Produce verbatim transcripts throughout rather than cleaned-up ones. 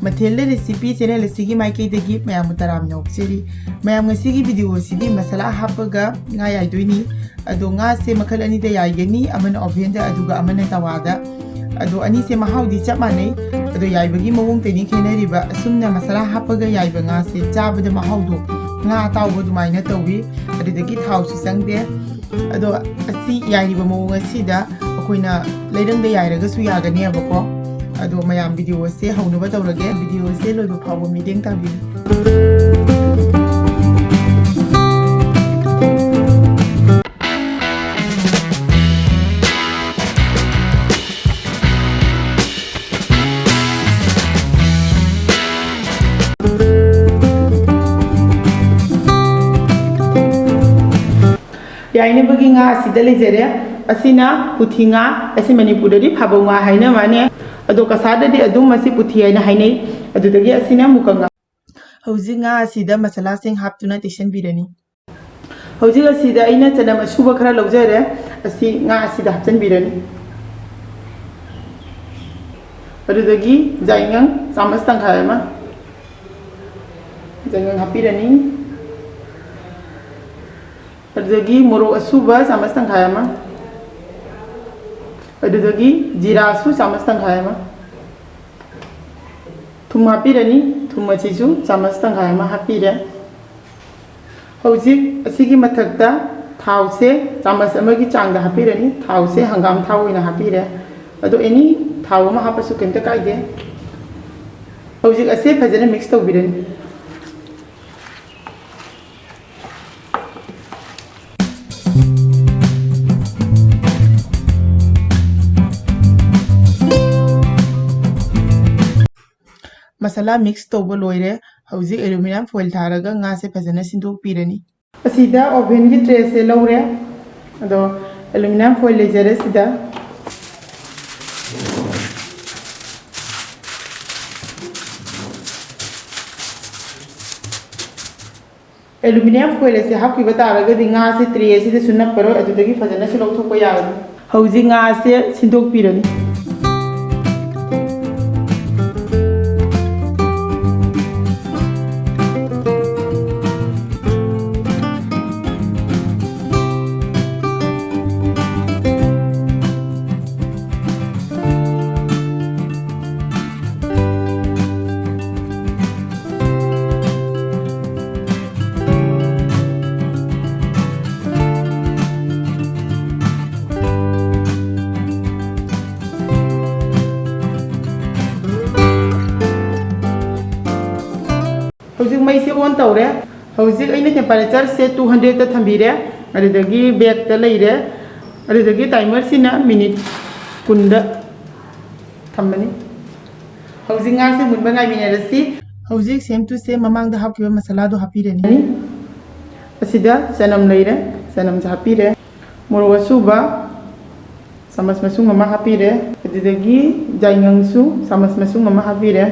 ꯃꯊꯦꯜꯗ recipe channel ꯑꯁꯤꯒꯤ ꯃꯥꯏꯀꯩꯗꯒꯤ ꯃꯌꯥꯝꯕꯨ ꯇꯔꯥꯝꯅ ꯑꯣꯛꯆꯔꯤ꯫ ꯃꯌꯥꯝ, ꯉꯁꯤꯒꯤ ꯚꯤꯗꯤꯑꯣ ꯑꯁꯤꯗꯤ ꯃꯁꯥꯂꯥ ꯍꯥꯞꯄꯒ ꯉꯥ ꯌꯥꯏꯗꯣꯏꯅꯤ꯫ ꯑꯗꯣ ꯉꯥꯁꯦ ꯃꯈꯜ ꯑꯅꯤꯗ ꯌꯥꯏꯒꯅꯤ, ꯑꯃꯅ ꯑꯣꯚꯦꯟꯗ ꯑꯗꯨꯒ ꯑꯃꯅ ꯇꯋꯥꯗ꯫ ꯑꯗꯣ ꯑꯅꯤꯁꯦ ꯃꯍꯥꯎꯗꯤ ꯆꯞ ꯃꯥꯟꯅꯩ, ꯑꯗꯣ ꯌꯥꯏꯕꯒꯤ ꯃꯑꯣꯡꯗꯅꯤ ꯈꯦꯠꯅꯔꯤꯕ꯫ ꯑꯁꯨꯝꯅ ꯃꯁꯥꯂꯥ ꯍꯥꯞꯄꯒ ꯌꯥꯏꯕ ꯉꯥꯁꯦ ꯆꯥꯕꯗ ꯃꯍꯥꯎꯗꯣ ꯉꯥ ꯑꯇꯥꯎꯕ ꯑꯗꯨꯃꯥꯏꯅ ꯇꯧꯏ꯫ ꯑꯗꯨꯗꯒꯤ ꯊꯥꯎꯁꯨ ꯆꯪꯗꯦ꯫ ꯑꯗꯣ ꯑꯁꯤ ꯌꯥꯏꯔꯤꯕ ꯃꯑꯣꯡ ꯑꯁꯤꯗ ꯑꯩꯈꯣꯏꯅ ꯂꯩꯔꯪꯗ ꯌꯥꯏꯔꯒꯁꯨ ꯌꯥꯒꯅꯦꯕꯀꯣ꯫ ꯑꯗꯣ ꯃꯌꯥꯝ, ꯚꯤꯗꯤꯑꯣ ꯑꯁꯦ ꯍꯧꯅꯕ ꯇꯧꯔꯒꯦ꯫ ꯚꯤꯗꯤꯑꯣ ꯑꯁꯦ ꯂꯣꯏꯕ ꯐꯥꯎꯕ ꯃꯤꯠꯌꯦꯡ ꯇꯥꯕꯤꯌꯨ꯫ ꯌꯥꯏꯅꯕꯒꯤ ꯉꯥ ꯑꯁꯤꯗ ꯂꯩꯖꯔꯦ꯫ ꯑꯁꯤꯅ ꯄꯨꯊꯤ ꯉꯥ, ꯑꯁꯤ ꯃꯅꯤꯄꯨꯔꯗꯗꯤ ꯐꯥꯕꯧ ꯉꯥ ꯍꯥꯏꯅ ꯃꯥꯅꯦ, ꯑꯗꯣ ꯀꯁꯥꯔꯗꯗꯤ ꯑꯗꯨꯝ ꯃꯁꯤ ꯄꯨꯊꯤ ꯍꯥꯏꯅ ꯍꯥꯏꯅꯩ꯫ ꯑꯗꯨꯗꯒꯤ ꯑꯁꯤꯅ ꯃꯨꯀ ꯉꯥ꯫ ꯍꯧꯖꯤꯛ ꯉꯥ ꯑꯁꯤꯗ ꯃꯁꯥꯂꯥꯁꯤꯡ ꯍꯥꯞꯇꯨꯅ ꯇꯩꯁꯤꯟꯕꯤꯔꯅꯤ꯫ ꯍꯧꯖꯤꯛ ꯑꯁꯤꯗ ꯑꯩꯅ ꯆꯅꯝ ꯑꯁꯨꯕ ꯈꯔ ꯂꯧꯖꯔꯦ, ꯑꯁꯤ ꯉꯥ ꯑꯁꯤꯗ ꯍꯥꯞꯆꯤꯟꯕꯤꯔꯅꯤ꯫ ꯑꯗꯨꯗꯒꯤ ꯌꯥꯏꯉꯪ ꯆꯥꯃꯁ ꯇꯪꯈꯥꯏ ꯑꯃ ꯌꯥꯏꯉꯪ ꯍꯥꯞꯄꯤꯔꯅꯤ꯫ ꯑꯗꯨꯗꯒꯤ ꯃꯣꯔꯣꯛ ꯑꯁꯨꯕ ꯆꯥꯃꯁ ꯇꯪꯈꯥꯏ ꯑꯃ, ꯑꯗꯨꯗꯒꯤ ꯖꯤꯔꯥꯁꯨ ꯆꯥꯃꯁ ꯇꯪꯈꯥꯏ ꯑꯃ, ꯊꯨꯝ ꯍꯥꯞꯄꯤꯔꯅꯤ꯫ ꯊꯨꯝ ꯑꯁꯤꯁꯨ ꯆꯥꯃꯁ ꯇꯪꯈꯥꯏ ꯑꯃ ꯍꯥꯞꯄꯤꯔꯦ꯫ ꯍꯧꯖꯤꯛ ꯑꯁꯤꯒꯤ ꯃꯊꯛꯇ ꯊꯥꯎꯁꯦ ꯆꯥꯃꯁ ꯑꯃꯒꯤ ꯆꯥꯡꯗ ꯍꯥꯞꯄꯤꯔꯅꯤ꯫ ꯊꯥꯎꯁꯦ ꯍꯪꯒꯥꯝ ꯊꯥꯎ ꯑꯣꯏꯅ ꯍꯥꯞꯄꯤꯔꯦ꯫ ꯑꯗꯣ ꯑꯦꯅꯤ ꯊꯥꯎ ꯑꯃ ꯍꯥꯞꯄꯁꯨ ꯀꯩꯝꯇ ꯀꯥꯏꯗꯦ꯫ ꯍꯧꯖꯤꯛ ꯑꯁꯦ ꯐꯖꯅ ꯃꯤꯛꯁ ꯇꯧꯕꯤꯔꯅꯤ꯫ ꯃꯁꯥꯂꯥ ꯃꯤꯛꯁ ꯇꯧꯕ ꯂꯣꯏꯔꯦ꯫ ꯍꯧꯖꯤꯛ ꯑꯦꯂꯨꯃꯤꯅꯤꯌꯝ ꯐꯣꯏꯜ ꯊꯥꯔꯒ ꯉꯥꯁꯦ ꯐꯖꯅ ꯁꯤꯟꯗꯣꯛꯄꯤꯔꯅꯤ꯫ ꯑꯁꯤꯗ ꯑꯣꯚꯦꯟꯒꯤ ꯇ꯭ꯔꯦꯁꯦ ꯂꯧꯔꯦ, ꯑꯗꯣ ꯑꯦꯂꯨꯃꯤꯅꯤꯌꯝ ꯐꯣꯏꯜ ꯂꯩꯖꯔꯦ ꯁꯤꯗ꯫ ꯑꯦꯂꯨꯃꯤꯅꯤꯌꯝ ꯐꯣꯏꯜ ꯑꯁꯤ ꯍꯥꯞꯈꯤꯕ ꯇꯥꯔꯒꯗꯤ ꯉꯥꯁꯦ ꯇ꯭ꯔꯦ ꯑꯁꯤꯗꯁꯨ ꯅꯞꯄꯔꯣꯏ, ꯑꯗꯨꯗꯒꯤ ꯐꯖꯅꯁꯨ ꯂꯧꯊꯣꯛꯄ ꯌꯥꯒꯅꯤ꯫ ꯍꯧꯖꯤꯛ ꯉꯥꯁꯦ ꯁꯤꯟꯗꯣꯛꯄꯤꯔꯅꯤ꯫ ꯍꯧꯖꯤꯛ ꯃꯩꯁꯦ on ꯇꯧꯔꯦ꯫ ꯍꯧꯖꯤꯛ ꯑꯩꯅ temperatureꯁꯦ two hundredꯇ ꯊꯝꯕꯤꯔꯦ꯫ ꯑꯗꯨꯗꯒꯤ backꯇ ꯂꯩꯔꯦ꯫ ꯑꯗꯨꯗꯒꯤ timerꯁꯤꯅ minute ꯀꯨꯟꯗ ꯊꯝꯃꯅꯤ꯫ ꯍꯧꯖꯤꯛ ꯉꯥꯁꯦ ꯃꯨꯟꯕ ꯉꯥꯏꯃꯤꯟꯅꯔꯁꯤ꯫ ꯍꯧꯖꯤꯛ same to same ꯃꯃꯥꯡꯗ ꯍꯥꯞꯈꯤꯕ ꯃꯁꯥꯂꯥꯗꯣ ꯍꯥꯞꯄꯤꯔꯅꯤ꯫ ꯑꯁꯤꯗ ꯆꯅꯝ ꯂꯩꯔꯦ, ꯆꯅꯝꯁꯦ ꯍꯥꯞꯄꯤꯔꯦ꯫ ꯃꯣꯔꯣꯛ ꯑꯁꯨꯕ ꯆꯥꯃꯁ ꯃꯁꯨꯡ ꯑꯃ ꯍꯥꯞꯄꯤꯔꯦ꯫ ꯑꯗꯨꯗꯒꯤ ꯌꯥꯏꯉꯪꯁꯨ ꯆꯥꯃꯁ ꯃꯁꯨꯡ ꯑꯃ ꯍꯥꯞꯄꯤꯔꯦ꯫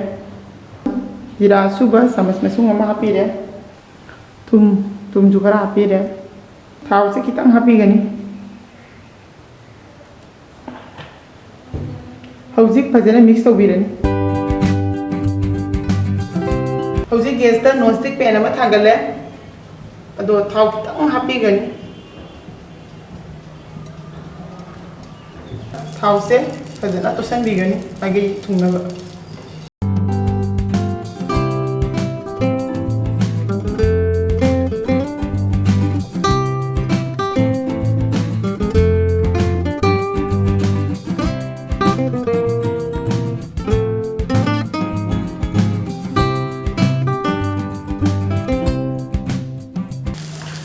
ꯖꯤꯔꯥ ꯑꯁꯨꯕ ꯆꯥꯃꯁ ꯃꯁꯨꯡ ꯑꯃ ꯍꯥꯞꯄꯤꯔꯦ꯫ ꯊꯨꯝ, ꯊꯨꯝꯁꯨ ꯈꯔ ꯍꯥꯞꯄꯤꯔꯦ꯫ ꯊꯥꯎꯁꯦ ꯈꯤꯇꯪ ꯍꯥꯞꯄꯤꯒꯅꯤ꯫ ꯍꯧꯖꯤꯛ ꯐꯖꯅ mix ꯇꯧꯕꯤꯔꯅꯤ꯫ ꯍꯧꯖꯤꯛ gasꯇ non stick pan ꯑꯃ ꯊꯥꯡꯒꯠꯂꯦ꯫ ꯑꯗꯣ ꯊꯥꯎ ꯈꯤꯇꯪ ꯍꯥꯞꯄꯤꯒꯅꯤ꯫ ꯊꯥꯎꯁꯦ ꯐꯖꯅ ꯇꯣꯠꯁꯤꯟꯕꯤꯒꯅꯤ ꯃꯥꯒꯤ ꯊꯨꯡꯅꯕ꯫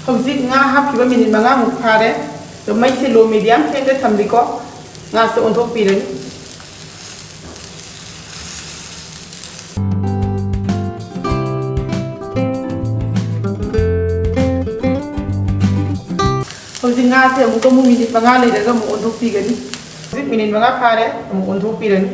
ꯍꯧꯖꯤꯛ ꯉꯥ ꯍꯥꯞꯈꯤꯕ minute ꯃꯉꯥꯃꯨꯛ ꯐꯥꯔꯦ꯫ ꯑꯗꯣ ꯃꯩꯁꯦ low medium flameꯗ ꯊꯝꯕꯤꯀꯣ꯫ ꯉꯥꯁꯦ ꯑꯣꯟꯊꯣꯛꯄꯤꯔꯅꯤ꯫ ꯍꯧꯖꯤꯛ ꯉꯥꯁꯦ ꯑꯃꯨꯛꯀ ꯑꯃꯨꯛ minute ꯃꯉꯥ ꯂꯩꯔꯒ ꯑꯃꯨꯛ ꯑꯣꯟꯊꯣꯛꯄꯤꯒꯅꯤ꯫ ꯍꯧꯖꯤꯛ minute ꯃꯉꯥ ꯐꯥꯔꯦ, ꯑꯃꯨꯛ ꯑꯣꯟꯊꯣꯛꯄꯤꯔꯅꯤ꯫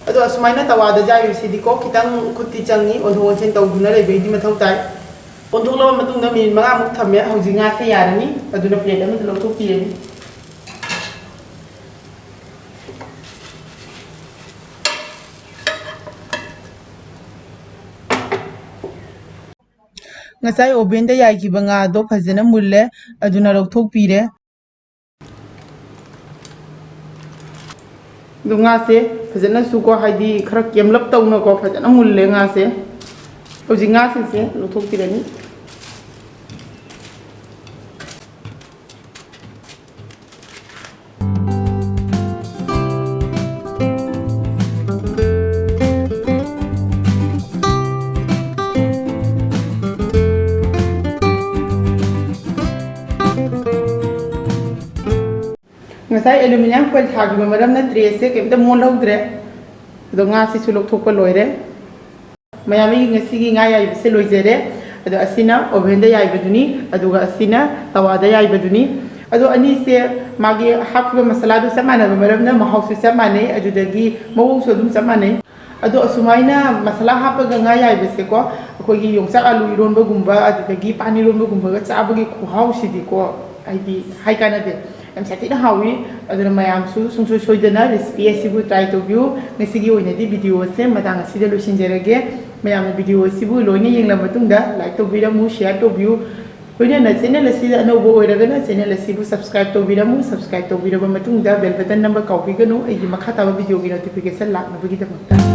ꯑꯗꯣ ꯑꯁꯨꯃꯥꯏꯅ ꯇꯋꯥꯗ ꯌꯥꯏꯕꯁꯤꯗꯤꯀꯣ, ꯈꯤꯇꯪ ꯈꯨꯠꯇꯤ ꯆꯪꯉꯤ, ꯑꯣꯟꯊꯣꯛ ꯑꯣꯟꯁꯤꯟ ꯇꯧꯗꯨꯅ ꯂꯩꯕꯒꯤꯗꯤ ꯃꯊꯧ ꯇꯥꯏ꯫ ꯑꯣꯟꯊꯣꯛꯂꯕ ꯃꯇꯨꯡꯗ minute ꯃꯉꯥꯃꯨꯛ ꯊꯝꯃꯦ꯫ ꯍꯧꯖꯤꯛ ꯉꯥꯁꯦ ꯌꯥꯔꯅꯤ, ꯑꯗꯨꯅ plate ꯑꯃꯗ ꯂꯧꯊꯣꯛꯄꯤꯔꯅꯤ꯫ ꯉꯁꯥꯏ ovenꯗ ꯌꯥꯏꯈꯤꯕ ꯉꯥꯗꯣ ꯐꯖꯅ ꯃꯨꯜꯂꯦ, ꯑꯗꯨꯅ ꯂꯧꯊꯣꯛꯄꯤꯔꯦ꯫ ꯑꯗꯨ ꯉꯥꯁꯦ ꯐꯖꯅꯁꯨꯀꯣ, ꯍꯥꯏꯗꯤ ꯈꯔ ꯀꯦꯝꯂꯞ ꯇꯧꯅꯀꯣ, ꯐꯖꯅ ꯃꯨꯜꯂꯦ ꯉꯥꯁꯦ꯫ ꯍꯧꯖꯤꯛ ꯉꯥꯁꯤꯡꯁꯦ ꯂꯧꯊꯣꯛꯄꯤꯔꯅꯤ꯫ ꯉꯁꯥꯏ ꯑꯦꯂꯨꯃꯤꯅꯤꯌꯝ ꯐꯣꯏꯜ ꯊꯥꯈꯤꯕ ꯃꯔꯝꯅ ꯇ꯭ꯔꯦꯁꯦ ꯀꯩꯝꯇ ꯃꯣꯟꯍꯧꯗ꯭ꯔꯦ꯫ ꯑꯗꯣ ꯉꯥꯁꯤꯁꯨ ꯂꯧꯊꯣꯛꯄ ꯂꯣꯏꯔꯦ꯫ ꯃꯌꯥꯝ, ꯑꯩꯒꯤ ꯉꯁꯤꯒꯤ ꯉꯥ ꯌꯥꯏꯕꯁꯦ ꯂꯣꯏꯖꯔꯦ꯫ ꯑꯗꯣ ꯑꯁꯤꯅ ꯑꯣꯚꯦꯟꯗ ꯌꯥꯏꯕꯗꯨꯅꯤ, ꯑꯗꯨꯒ ꯑꯁꯤꯅ ꯇꯋꯥꯗ ꯌꯥꯏꯕꯗꯨꯅꯤ꯫ ꯑꯗꯣ ꯑꯅꯤꯁꯦ ꯃꯥꯒꯤ ꯍꯥꯞꯈꯤꯕ ꯃꯁꯥꯂꯥꯗꯨ ꯆꯞ ꯃꯥꯟꯅꯕ ꯃꯔꯝꯅ ꯃꯍꯥꯎꯁꯨ ꯆꯞ ꯃꯥꯟꯅꯩ, ꯑꯗꯨꯗꯒꯤ ꯃꯑꯣꯡꯁꯨ ꯑꯗꯨꯝ ꯆꯞ ꯃꯥꯟꯅꯩ꯫ ꯑꯗꯣ ꯑꯁꯨꯃꯥꯏꯅ ꯃꯁꯥꯂꯥ ꯍꯥꯞꯄꯒ ꯉꯥ ꯌꯥꯏꯕꯁꯦꯀꯣ, ꯑꯩꯈꯣꯏꯒꯤ ꯌꯣꯡꯆꯥꯛ ꯑꯥꯂꯨ ꯏꯔꯣꯟꯕꯒꯨꯝꯕ, ꯑꯗꯨꯗꯒꯤ ꯄꯥꯟ ꯏꯔꯣꯟꯕꯒꯨꯝꯕꯒ ꯆꯥꯕꯒꯤ ꯈꯨꯍꯥꯎꯁꯤꯗꯤꯀꯣ, ꯍꯥꯏꯗꯤ ꯍꯥꯏ ꯀꯥꯟꯅꯗꯦ꯫ ꯌꯥꯝ ꯁꯥꯊꯤꯅ ꯍꯥꯎꯏ꯫ ꯑꯗꯨꯅ ꯃꯌꯥꯝꯁꯨ ꯁꯨꯡꯁꯣꯏ ꯁꯣꯏꯗꯅ ꯔꯦꯁꯤꯄꯤ ꯑꯁꯤꯕꯨ ꯇ꯭ꯔꯥꯏ ꯇꯧꯕꯤꯌꯨ꯫ ꯉꯁꯤꯒꯤ ꯑꯣꯏꯅꯗꯤ ꯚꯤꯗꯤꯑꯣ ꯑꯁꯦ ꯃꯇꯥꯡ ꯑꯁꯤꯗ ꯂꯣꯏꯁꯤꯟꯖꯔꯒꯦ꯫ ꯃꯌꯥꯝꯅ ꯚꯤꯗꯤꯑꯣ ꯑꯁꯤꯕꯨ ꯂꯣꯏꯅ ꯌꯦꯡꯂꯕ ꯃꯇꯨꯡꯗ ꯂꯥꯏꯛ ꯇꯧꯕꯤꯔꯝꯃꯨ, ꯁꯤꯌꯥꯔ ꯇꯧꯕꯤꯌꯨ꯫ ꯂꯣꯏꯅꯅ ꯆꯦꯅꯦꯜ ꯑꯁꯤꯗ ꯑꯅꯧꯕ ꯑꯣꯏꯔꯒꯅ ꯆꯦꯅꯦꯜ ꯑꯁꯤꯕꯨ ꯁꯕꯁꯀ꯭ꯔꯥꯏꯕ ꯇꯧꯕꯤꯔꯝꯃꯨ꯫ ꯁꯕꯁꯀ꯭ꯔꯥꯏꯕ ꯇꯧꯕꯤꯔꯕ ꯃꯇꯨꯡꯗ ꯕꯦꯜ ꯕꯇꯟ ꯅꯝꯕ ꯀꯥꯎꯕꯤꯒꯅꯨ, ꯑꯩꯒꯤ ꯃꯈꯥ ꯇꯥꯕ ꯚꯤꯗꯤꯑꯣꯒꯤ ꯅꯣꯇꯤꯐꯤꯀꯦꯁꯟ ꯂꯥꯛꯅꯕꯒꯤꯗꯃꯛꯇ꯫